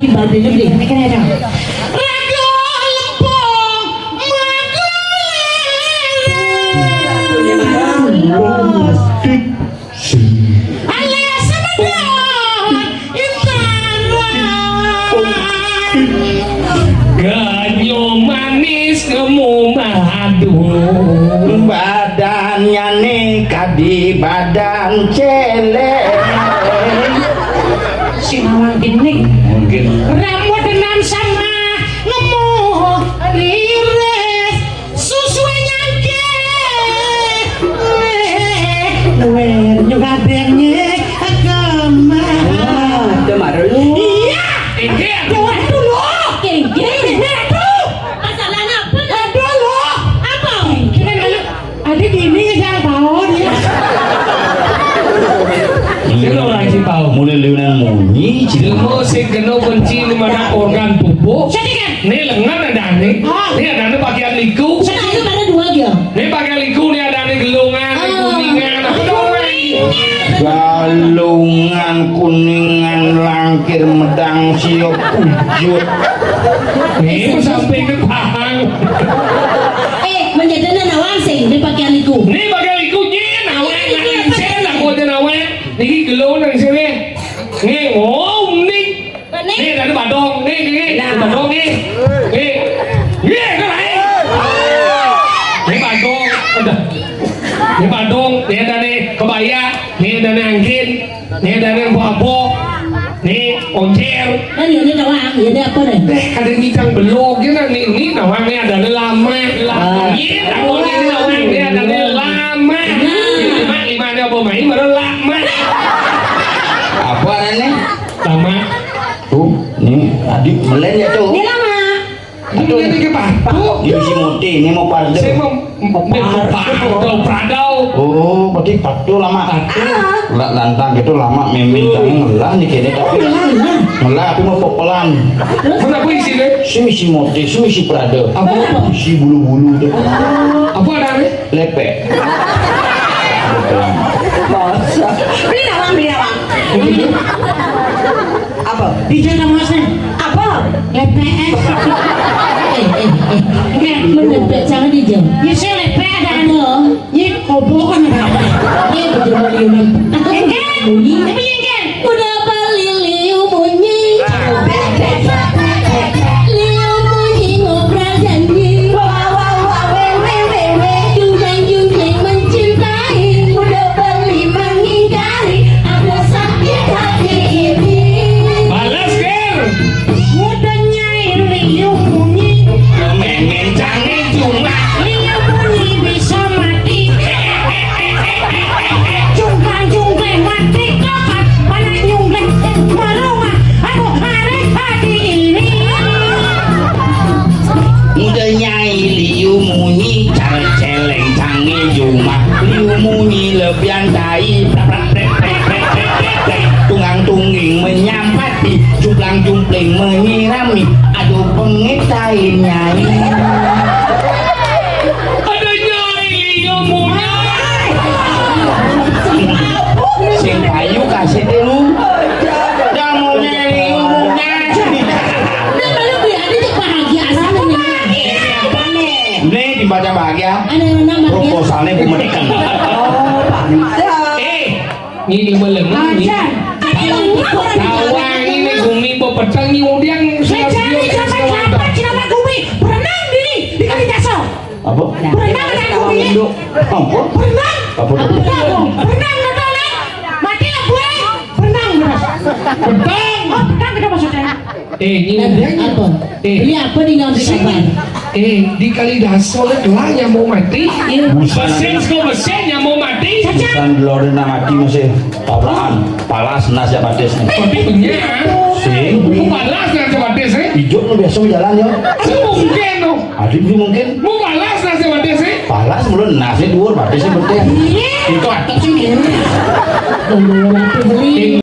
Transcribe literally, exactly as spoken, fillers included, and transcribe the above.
Timbal dene mriki kene to. Raga lempung, raga leleng. Alias semedot intan. Ganyo manis ngemu madu. Badannya nih kadi badan celeng. Sing awang gini. Mungkin. Rambut enam sama ngemu liris. Susu nyangke. Wer juga denge kemah. Wah, itu maru. Iya. Inggih. Aduh, aduh, loh. Inggih. Inggih, aduh. Masalah apa? Aduh, loh. Apa? Inggih, kan, ada di ini ngejang bau dia. Iya, orang Cipau. Mulai liunan munyi, Cipau. Ilmu sing kena benci mana organ tubuh. Sedih kan? Nih lengan ada nih. Ah. Nih ada nih bagian liku. Sedih itu mana dua dia? Nih bagian liku nih ada nih gelungan, nih kuningan, apa tuh? Galungan kuningan langkir medang siok ujut. Nih sampai ke pahang. Eh, menjadinya nawang sing di bagian liku. Nih bagian liku nyen, nawang, nawang, sen, aku aja nawang. Niki gelungan sini. Nih, oh, nih. Nih, tadi badong. Nih, nih, nih. Nah. Badong, nih. Nih. Nih, kan lain. Nih, badong. Udah. Nih, badong. Nih, ada nih kebaya. Nih, ada nih angkin. Nih, ada nih abo-abo. Nih, oncer. Kan ini doang. Ini apa nih? Eh, ada nyicang belok ya kan. Nih, ini doang nih, ada nih lama. Ah. Iya, tak mau nih, ini doang. Nih, ada nih lama. Nah. Lima, lima nih apa main, baru lama. Apa nih? Lama. Tuh, nih, adik melen ya tuh. Ini lama. Ini melen ke patu. Ini si Muti, ini mau pardo. Saya mau, mau patu, pradau. Oh, berarti patu lama. Patu. Ah. Lah, lantang gitu lama, mimin kamu ngelah nih kayaknya, tapi ngelah, tapi mau popolan. Terus? Kenapa isi deh? Si misi Muti, si misi prado. Apa? Si bulu-bulu tuh. Apa ada nih? Lepek. Masa? Beli nawang, beli nawang. Apa? Dijak sama Mas nih. Apa? Lepek. Eh, eh, eh. Enggak, menepek jangan dijak. Ya, saya lepek ada anu. Ini kobokan ada. Ini betul liunan. Enggak. Bunyi. Tapi enggak. Udah beli liu munyi. Liu munyi ngobrol janji. Jung jang jung jeng mencintai. Udah beli mengingkari. Ada sakit hati ini. Balas, Ger. Udah nyai liu munyi. Memen jangan cuma. Liu munyi bisa mati. Jungkang jungkang mati kapan? Mana nyungkang? Marunga. Aduh, arek hati ini. Muda nyai liu munyi, cara celeng cange juma. Liu munyi lebihan tai, prak, prak, prek, prek, prek, prek, prek, prek. Tunggang tungging menyampati, juplang jumpling menyirami. Aduh, pengit tai nyai. Ada nyai liu munyi. Sing payu kasih telu. Jamu nyai liu munyi. Nah, kalau beli ada tuh bahagia sana nih. Ini dibaca bahagia. Ada yang nambah ya? Proposalnya gumedikan. Oh, Pak. Eh, ini melemen ini. Aja. Tawang ini gumi bepeteng ini udiang. Saya cari siapa, siapa, siapa gumi berenang diri di kali dasar. Apa? Berenang ada gumi. Apa? Berenang. Apa? Berenang, berenang, mati lah gue. Berenang, berenang. Berenang. Oh, berenang, berenang maksudnya. Eh, ini apa? Eh. Beli apa di ngambil sing, apa? Eh, di Kalidaso lek lah yang mau mati. Iya. Mesin kok mesin yang mau mati. Bukan belum ada mati masih tabrakan. Palas nasi batis nih. Tapi punya. Sing. Palas nasi batis, eh? Hidup lu biasa jalan ya. Mungkin tuh. Adit sih mungkin. Mau palas nasi batis, eh? Palas belum nasi dua batis sih betul. Iya. Itu atap sih gini. Beli.